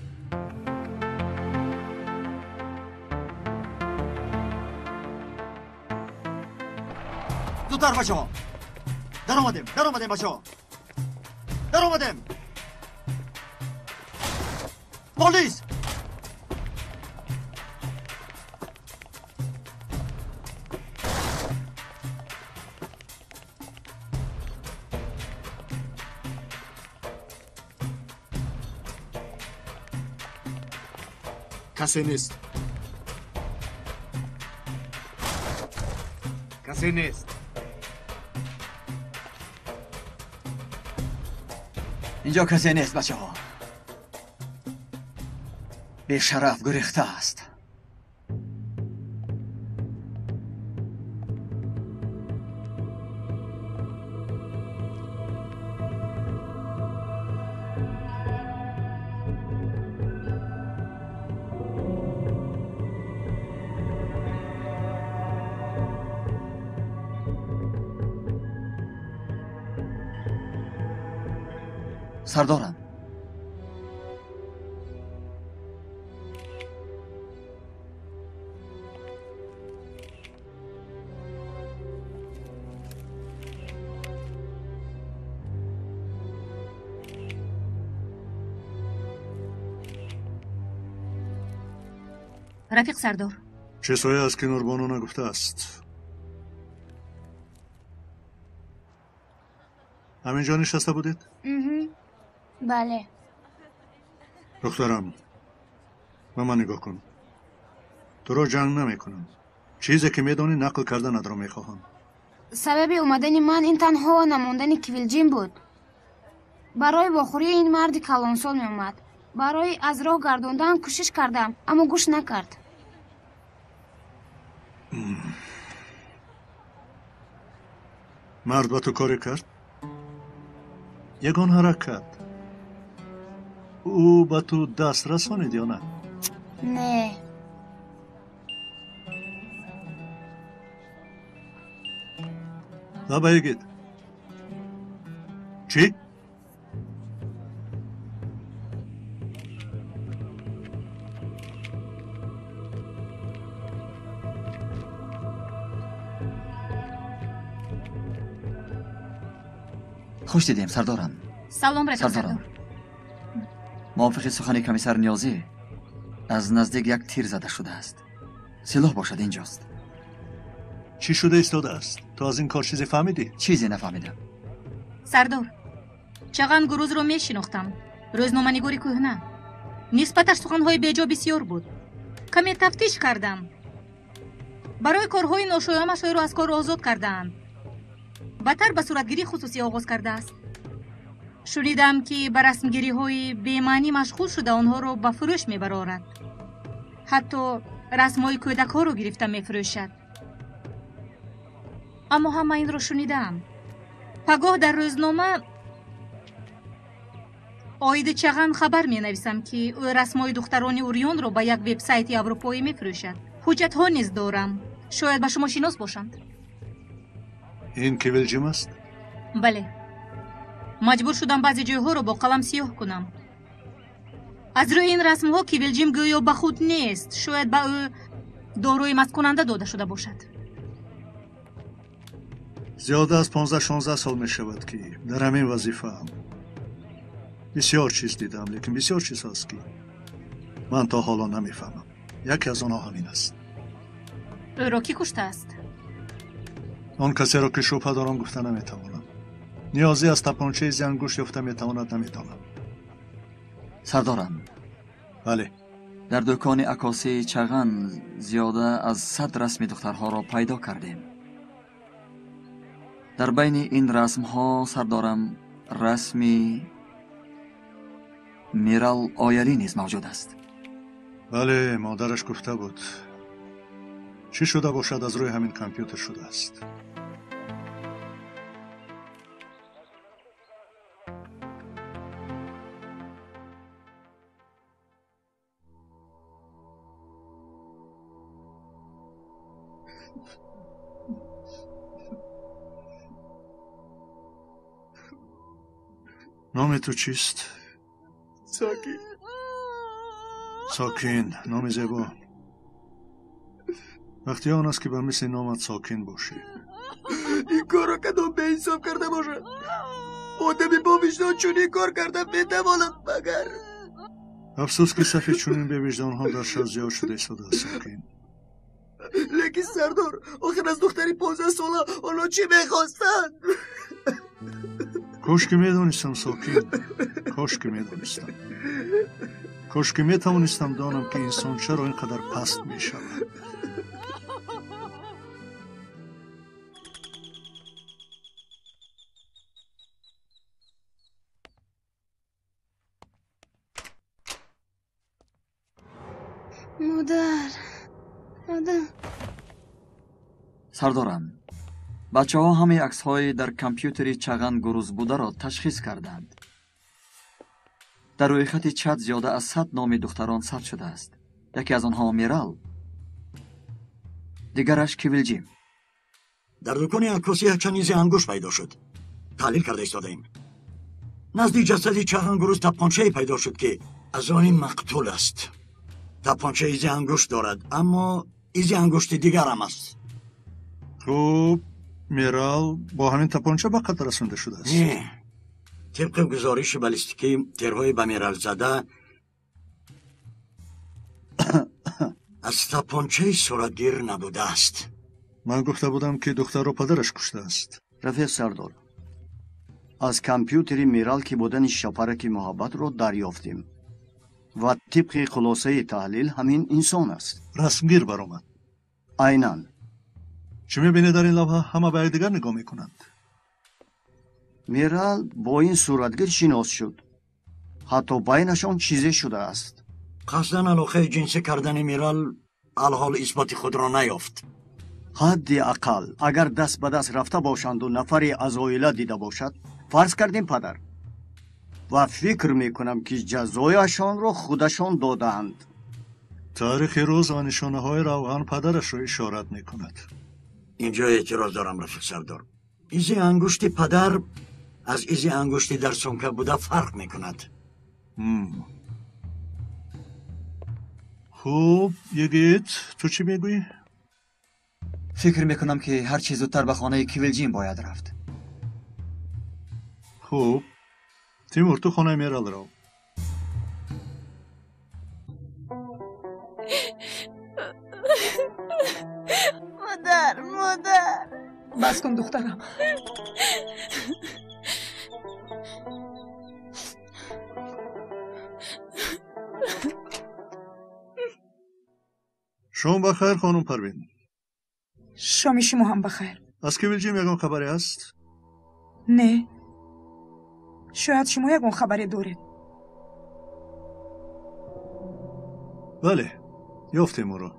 Зудтар, бачаҳо! Даромадем, даромадем, бачаҳо, даромадем! Полис! Касе нест. Касе нест. Инҷо касе нест, бачаҳо. Бешараф гурехта аст. Сардорам. Рафиқ сардор. Чизҳое аст, ки Нурбону нагуфтааст. Ҳамин ҷо нишаста будед? Бале. Духтарам, ба ман нигоҳ кун. Туро ҷанг намекунам. Чизе ки медонӣ, нақл карданатро мехоҳам. Сабаби омадани ман ин танҳо намондани Кивилҷим буд. Барои вохӯрии ин марди калонсол меомад. Барои аз роҳ гардондан кӯшиш кардам, аммо гӯш накард. Мард ба ту коре кард? Ягон ҳаракат? Ӯ ба ту даст расонид ё на? Не. Лаба, йигит. Чӣ? Хуш дидем, сардорам. Салом, рафиқ Сардорам. сардор. Мувофиқи сухани комиссар Ниёзӣ, аз наздик як тир зада шудааст. Силоҳ бошад инҷост. Чӣ шуда истодааст? Ту аз ин кор чизе фаҳмидӣ? Чизе нафаҳмидам. Сардор, Чаған Гурузро мешинохтам. Рӯзноманигори кӯҳна. Нисбаташ суханҳои беҷо бисёр буд. Каме тафтиш кардам. Барои корҳои ношоямаш ӯро аз кор озод кардаанд. Баттар ба суратгирии хусусӣ оғоз кардааст. Шунидам, ки ба расмгириҳои бемаънӣ машғул шуда, онҳоро ба фурӯш мебарорад. Ҳатто расмҳои кӯдакҳоро гирифта мефурӯшад. Аммо ҳама инро шунидаам. Пагоҳ дар рӯзнома оиди Чаған хабар менависам, ки ӯ расмҳои духтарони урёнро ба як вебсайти аврупоӣ мефурӯшад. Ҳуҷҷатҳо низ дорам. Шояд ба шумо шинос бошанд. Ин Кивилҷим аст? Бале. Маҷбур шудам баъзе ҷойҳоро бо қалам сиёҳ кунам. Аз рӯи ин расмҳо Кивилҷим гӯё ба худ нест. Шояд ба ӯ доруи масткунанда дода шуда бошад. Зиёда аз 15-16 сол мешавад, ки дар ҳамин вазифаам. Бисёр чиз дидам, лекин бисёр чиз ҳаст, ки ман то ҳоло намефаҳмам. Яке аз онҳо ҳамин аст. Ӯро кӣ куштааст? Он касеро, ки шубҳа дорам, гуфта наметавонам. Ниёзӣ аз тапончаи зиангӯшт ёфта метавонад, намедонам. Сардорам. Бале. Дар дукони аккосии Чаған зиёда аз 100 расми духтарҳоро пайдо кардем. Дар байни ин расмҳо, сардорам, расми Мирал Оялӣ низ мавҷуд аст. Бале, модараш гуфта буд. Чӣ шуда бошад, аз рӯи ҳамин компютер шудааст. Номи ту чист? Сокин. Сокин, номи зебо. Вақти он аст, ки ба мисли номат сокин бошӣ. Ин корро кадом беинсоф карда бошад? Одами бовиҷдон чунин кор карда метавонад магар? Афсӯс, ки сафи чунин бевиҷдонҳо дар шаҳр зиёд шуда истодааст, Сокин. Лекин, сардор, охир аз духтари 15-сола онҳо чӣ мехостанд? Кош ки медонистам, Сокин, кош ки медонистам. Кош ки метавонистам донам, ки инсон чаро ин қадар паст мешавад. Модар, модар. Сардорам, бачаҳо ҳамаи аксҳои дар компютери Чаған Гуруз бударо ташхис карданд. Дар рӯйхати чат зиёда аз 100 номи духтарон сабт шудааст. Яке аз онҳо Мирал, дигараш Кивилҷим. Дар дукони аккосӣ якчанд изи ангушт пайдо шуд. Таҳлил карда истодаем. Назди ҷасади Чаған Гуруз таппончае пайдо шуд, ки аз они мақтул аст. Таппонча изи ангушт дорад, аммо изи ангушти дигарам аст. Хуб, Мирал бо ҳамин таппонча ба қатл расонда шудааст? Не, тибқи гузориши баллистикӣ, тирҳои ба Мирал зада аз таппончаи суратгир набудааст. Ман гуфта будам, ки духтарро падараш куштааст. Рафиқ сардор, аз компютери Мирал ки будани шапараки муҳаббатро дарёфтем ва тибқи хулосаи таҳлил ҳамин инсон аст. Расмгир баромад. Айнан. Чӣ мебинед дар ин лавҳа? Ҳама ба якдигар нигоҳ мекунанд. Мирал бо ин суратгир шинос шуд. Ҳатто байнашон чизе шудааст. Қасдан алоқаи ҷинсӣ кардани Мирал алҳол исботи худро наёфт. Ҳадди ақал агар даст ба даст рафта бошанду нафаре аз оила дида бошад, фарз кардем падар, ва фикр мекунам, ки ҷазояшонро худашон додаанд. Таърихи рӯз ва нишонаҳои равған падарашро ишорат мекунад. Инҷо эътироз дорам, рафиқ сардор. Изи ангушти падар аз изи ангушти дар сумка буда фарқ мекунад. Хуб, Йигит, ту чӣ мегӯӣ? Фикр мекунам, ки ҳар чӣ зудтар ба хонаи Кивилҷим бояд рафт. Хуб, Тимур, ту хонаи Мирал рав. Модар, модар. Бас кун, духтарам. Шом бахайр, хонум Парвин. Шоми шумо ҳам бахайр. Аз Кивилҷим ягон хабаре ҳаст? Не. Шояд шумо ягон хабаре доред. Бале, ёфтем ӯро.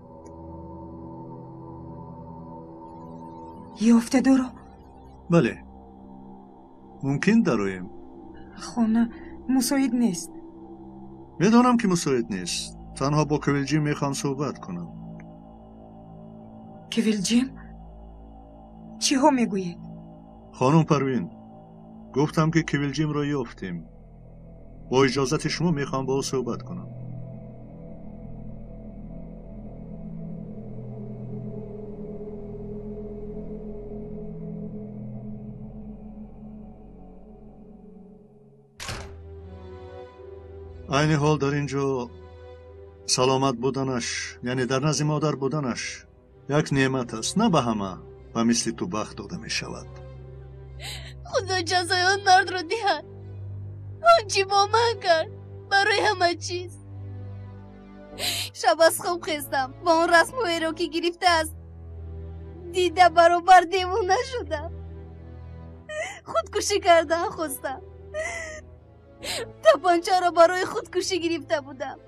Ёфтед ӯро? Бале. Мумкин дароем? Хона мусоид нест. Медонам, ки мусоид нест. Танҳо бо Кивилҷим мехоҳам суҳбат кунам. Кивилҷим? Чиҳо мегӯед? Хонум Парвин, гуфтам, ки Кивилҷимро ёфтем. Бо иҷозати шумо мехоҳам бо ӯ суҳбат кунам. Айни ҳол дар ин ҷо саломат буданаш, яъне дар назди модар буданаш як неъмат аст. На ба ҳама ба мисли ту бахт дода мешавад. Худо ҷазои он мардро диҳад. Он чӣ бо ман кард барои ҳама чиз. Шаб аз хоб хестам ва он расмҳоеро, ки гирифтааст, дида баробар девона шудам. Худкушӣ кардан хостам. Тапанчаро барои худкушӣ гирифта будам,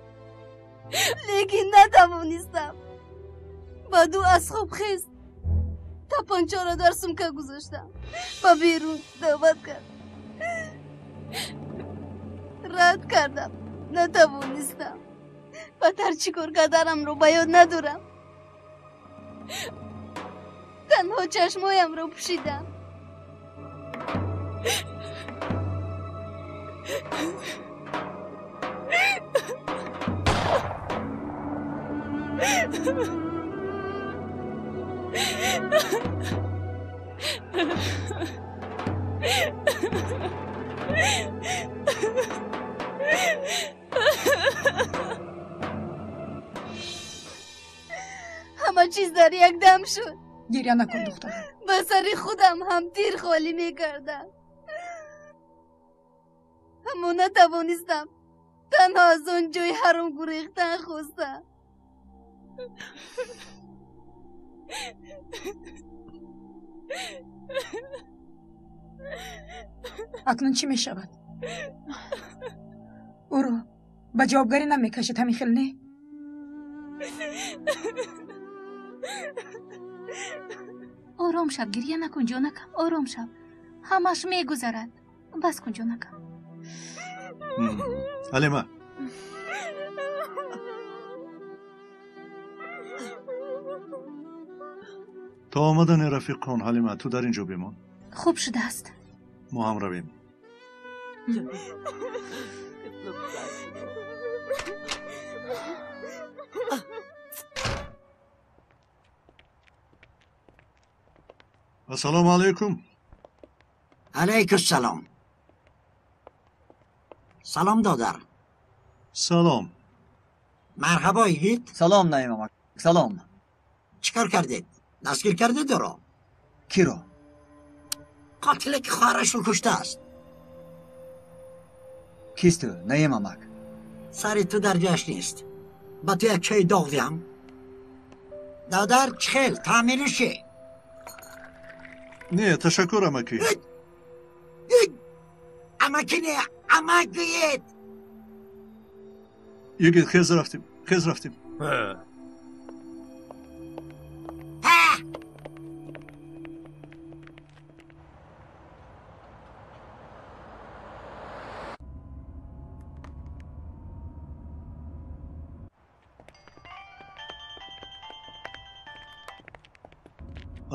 лекин натавонистам. Баъд ӯ аз хоб хест, тапанчаро дар сумка гузоштам, ба берун даъват кард. Рад кардам, натавонистам. Баъдтар чӣ кор карданамро ба ёд надорам. Танҳо чашмоямро пӯшидам. Ҳама чиз дар як дам шуд. Гиря накун, духтарам. Ба сари худам ҳам тир холӣ мекардам. Аммо натавонистам. Танҳо аз он ҷои ҳаром гурехтан хостам. Акнун чӣ мешавад? Ӯро ба ҷавобгарӣ намекашад, ҳамин хел не? Ором шав, гирья накун, ҷонакам, ором шав. Ҳамаш мегузарад. Бас кун, ҷонакам. Ҳалима, то омадани рафиқон, Ҳалима, ту дар ин ҷо бимон. Хуб шудааст. Мо ҳам равем. Ассалому алайкум. Алайкум салом. Салом, додар. Салом. Марҳабо, йигит. Салом, Наим амак. Салом. Чӣ кор кардед? Дастгир кардед ӯро? Киро? Қотиле ки хоҳарашро куштааст. Кист ӯ, Наим амак? Сари ту дар ҷояш нест. Ба ту як чойи доғ диҳам? Додар, чӣ хел? Таъмириш чӣ? Не, ташаккур, амакӣ. Амакӣ не, амак гӯед. Йигит, хез рафтем, хез рафтем.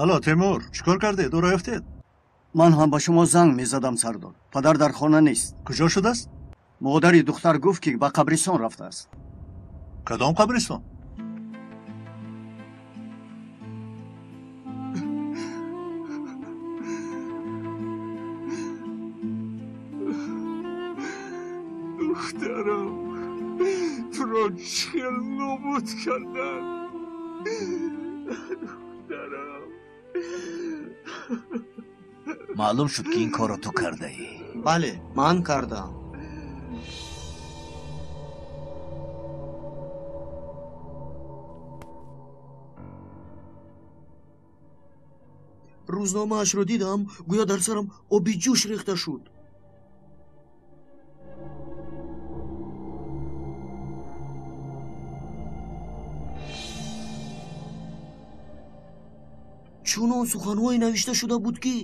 Алло, Темур, чӣ кор кардед? Ӯро ёфтед? Ман ҳам ба шумо занг мезадам, сардор. Падар дар хона нест. Куҷо шудааст? Модари духтар гуфт, ки ба қабристон рафтааст. Кадом қабристон? Духтарам, туро чӣ нобуд карданд? Маълум шуд, ки ин корро ту кардаӣ. Бале, ман кардам. Рӯзномаашро дидам, гӯё дар сарам оби ҷӯш рехта шуд. Чунон суханҳое навишта шуда буд, ки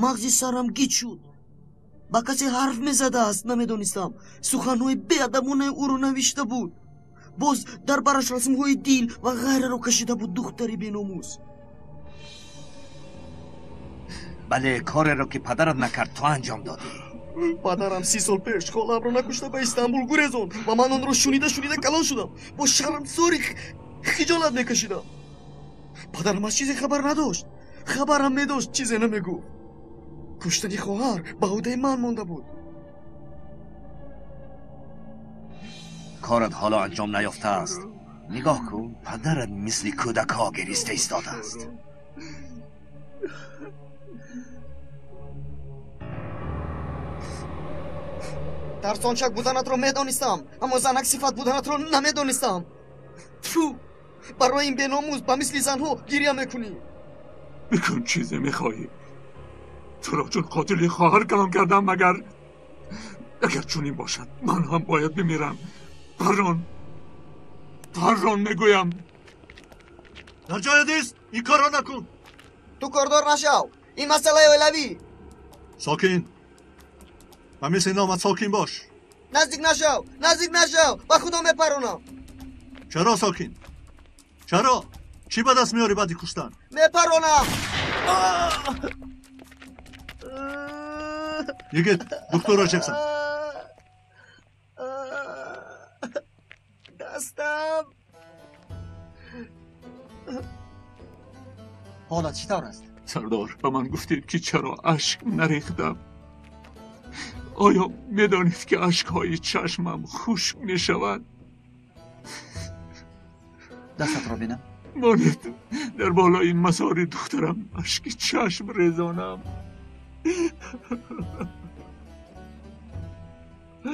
мағзи сарам гиҷ шуд. Ба касе ҳарф мезадааст, намедонистам. Суханҳои беадабонаи ӯро навишта буд. Боз дар бараш расмҳои дил ва ғайраро кашида буд духтари беномус. Бале, кореро ки падарат накард, ту анҷом додӣ. Падарам 30 сол пеш холамро накушта ба Истанбул гурезонд ва ман онро шунида шунида калон шудам. Бо шармсори хиҷолат мекашидам. Падарам аз чизе хабар надошт. Хабарам медошт, чизе намегуфт. Куштани хоҳар ба ӯҳдаи ман монда буд. Корат ҳоло анҷом наёфтааст. Нигоҳ кун, падарат мисли кӯдакҳо гириста истодааст. Тарсончак буданатро медонистам, аммо занак сифат буданатро намедонистам. Тфу! Барои ин беномус ба мисли занҳо гиря мекунӣ. Бикун чизе мехоҳӣ. Туро чун қотили хоҳар калон кардам, магар агар чунин бошад, ман ҳам бояд бимирам. Паррон, паррон мегӯям. Дар ҷоят ист, ин корро накун. Ту кордор нашав, ин масъалаи оилавӣ. Сокин, ба мисли номат сокин бош. Наздик нашав, наздик нашав, ба худо мепаронам. Чаро сокин? Чаро? Чӣ ба даст меорӣ баъди куштан? Мепаронам. Йигит, духтурро чек зан. Дастам. Ҳолат чӣ тавр аст? Сардор, ба ман гуфтед, ки чаро ашк нарехтам. Оё медонед, ки ашкҳои чашмам хушк мешавад? Дастатро бинам. Монед, дар болои мазори духтарам ашки чашм резонам. Хеле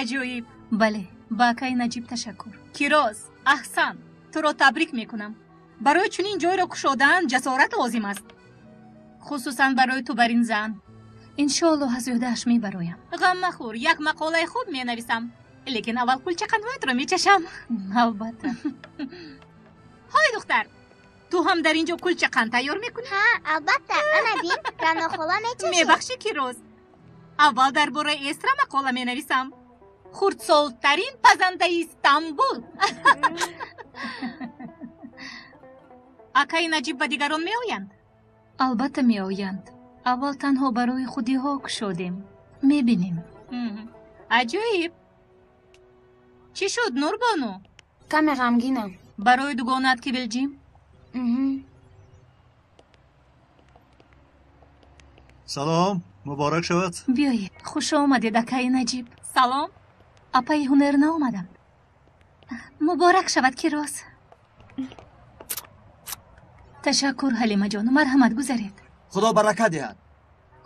аҷоиб. Бале, ба акаи Наҷиб ташаккур. Кироз, аҳсан, туро табрик мекунам. Барои чунин ҷойро кушодан ҷасорат лозим аст. Хусусан барои ту бар ин зан. Иншоаллоҳ аз ӯҳдааш мебароям. Ғам махӯр, як мақолаи хуб менависам. Лекин аввал кулчақандҳоятро мечашам. Албатта. Ҳой духтар, ту ҳам дар ин ҷо кулчақанд тайёр мекунӣ? Ҳа, албатта. Ана бин, Ранохола мечашад. Мебахшӣ, Кироз. Аввал дар бораи Эстра мақола менависам. Хурдсолтарин пазандаи Истанбул. Акаи Наҷиб ба дигарон меоянд? Албатта меоянд. Аввал танҳо барои худиҳо кушодем. Мебинем. Аҷоиб. Чӣ шуд, Нурбону? Каме ғамгинам. Барои дугонаат Кивилҷим? Салом, муборак шавад. Биёед, хуш омадед, акаи Наҷиб. Салом. Апаи Ҳунер наомаданд. Муборак шавад, Кироз. Ташаккур, Ҳалимаҷон. Марҳамат, гузаред. Худо баракат диҳад.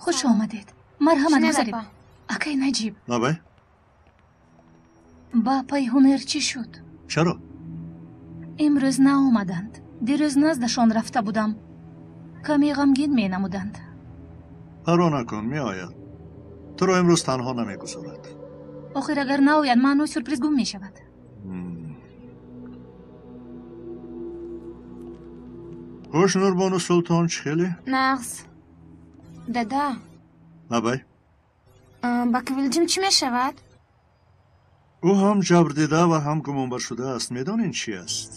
Хуш омадед. Марҳамат, гузаред. Акаи Наҷиб. Лабай. Ба апаи Ҳунер чӣ шуд? Чаро? Имрӯз наомаданд. Дирӯз наздашон рафта будам. Каме ғамгин менамуданд. Парво накун, меояд. Туро имрӯз танҳо намегузорад. Охир агар наояд, маънои сюрприз гум мешавад. Хуш, Нурбону Султон, чӣ хеле? Нағз. Дада. Лабай. Ба Кивилҷим чӣ мешавад? Ӯ ҳам ҷабрдида ва ҳам гумонбар шудааст. Медонед чи аст?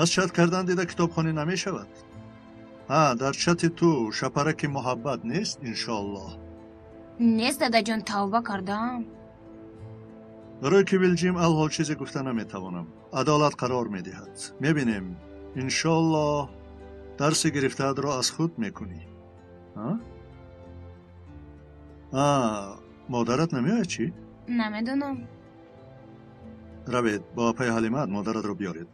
Аз чат кардан дида китобхонӣ намешавад. Ҳа, дар чати ту шапараки муҳаббат нест, иншоаллоҳ. Нест, дадаҷон, тавба кардам. Барои Кивилҷим алҳол чизе гуфта наметавонам. Адолат қарор медиҳад. Мебинем. Иншоаллоҳ дарси гирифтаатро аз худ мекунӣ. Модарат намеояд чӣ? Намедонам. Равед, бо апаи Ҳалимаат модаратро биёред.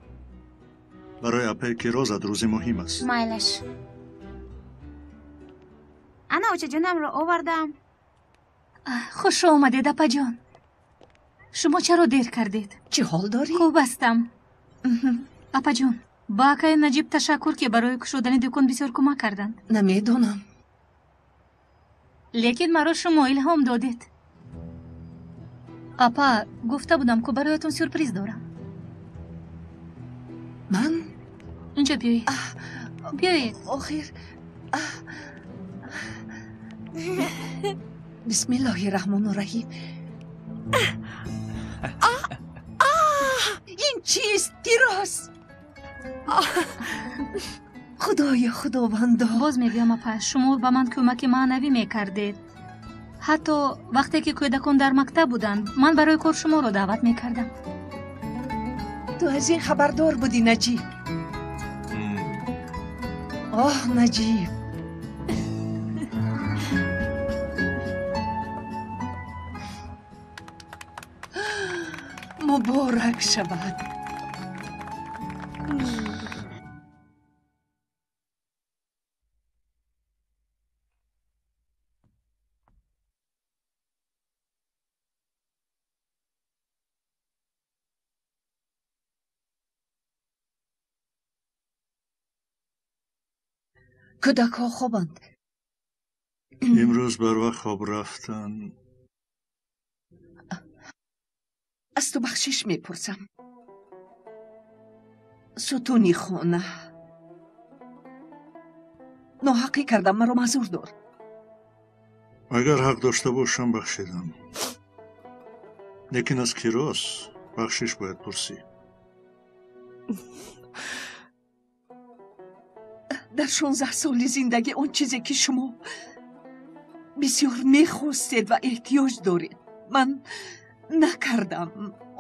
Барои апаи Кирозат рӯзи муҳим аст. Майлаш. Ана очаҷонамро овардам. Хуш омадед, апаҷон. Шумо чаро дер кардед? Чӣ ҳол дорӣ? Хуб ҳастам. Апаҷон, ба акаи Наҷиб ташаккур, ки барои кушодани дукон бисёр кӯмак карданд. Намедонам. Лекин маро шумо илҳом додед. Апа, гуфта будам, ку бароятон сюрприз дорам. Ман? Инҷо биёед. Биёед. Охир. Бисмиллоҳи раҳмону раҳим. Ин чист, Кироз? Худоё, худовандо. Боз мегӯям, апа, шумо ба ман кӯмаки маънавӣ мекардед. Ҳатто вақте ки кӯдакон дар мактаб буданд, ман барои кор шуморо даъват мекардам. Ту аз ин хабардор будӣ, Наҷиб? Оҳ, Наҷиб. Муборак шавад. Кӯдакҳо хобанд. Имрӯз барвақт хоб рафтан. Аз ту бахшиш мепурсам. Сутуни хона. Ноҳақӣ кардам, маро маъзур дор. Агар ҳақ дошта бошам, бахшидам. Лекин аз Кироз бахшиш бояд пурсӣ. Дар 16 соли зиндагӣ он чизе ки шумо бисёр мехостед ва эҳтиёҷ доред, ман накардам.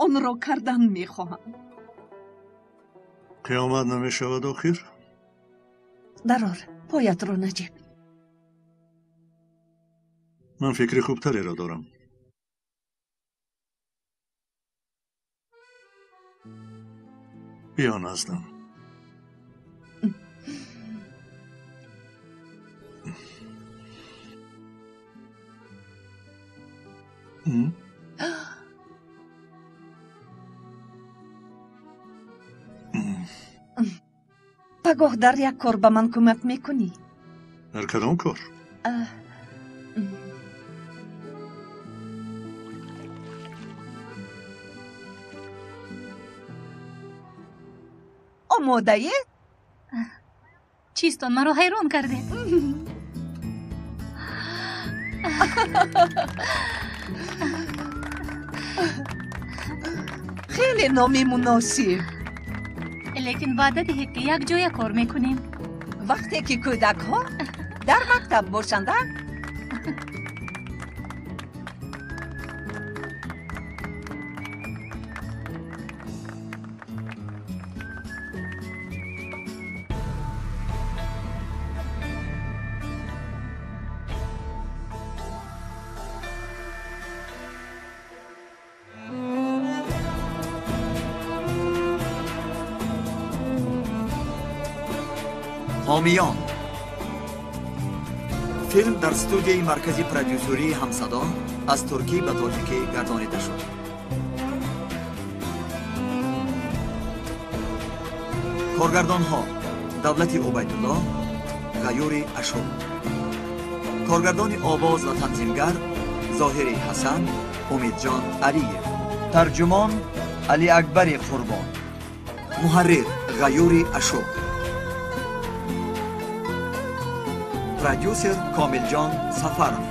Онро кардан мехоҳам. Қиёмат намешавад охир? Дарор, поятро, Наҷиб. Ман фикри хубтареро дорам. Биё наздам. Пагоҳ дар як кор ба ман кӯмак мекунӣ? Дар кадом кор? Омодаед? Чистон маро ҳайрон кардед. Хеле номи муносиб. Лекин ваъда диҳед, ки якҷоя кор мекунем. Вақте ки кӯдакҳо дар мактаб бошанд, а? Ҳомиён. Филм дар студияи маркази продюсерии Ҳамсадо аз туркӣ ба тоҷикӣ гардонида шуд. Коргардонҳо: Давлати Убайдулло, Ғаюри Ашур. Коргардони овоз ва танзимгар Зоҳири Ҳасан, Умедҷон Алиев. Тарҷумон Алиакбари Қурбон. Муҳаррир Ғаюри Ашур. Продюсер Комилҷон Сафаров.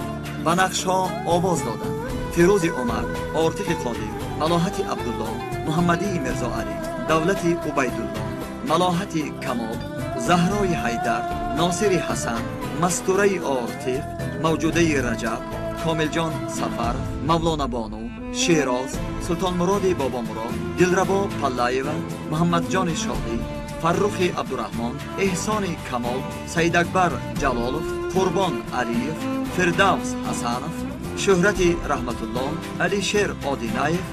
Ба нақшҳо овоз доданд: Фирӯзи Умар, Ортиқи Қодир, Малоҳати Абдулло, Муҳаммадии Мирзоалӣ, Давлати Убайдулло, Малоҳати Камол, Заҳрои Ҳайдар, Носири Ҳасан, Мастураи Ортиқ, Мавҷудаи Раҷаб, Комилҷон Сафаров, Мавлона Бону, Шероз, Султонмуроди Бобомурод, Дилрабо Паллаева, Муҳаммадҷони Шодӣ, Фаррухи Абдураҳмон, Эҳсони Камол, Саидакбар Ҷалолов, Қурбон Алиев, Фирдавс Ҳасанов, Шӯҳрати Раҳматулло, Алишер Одинаев,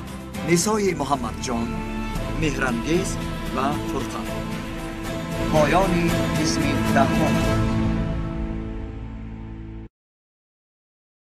Нисои Муҳаммадҷон, Меҳрангез ва Фурқат. Поёни қисми 10.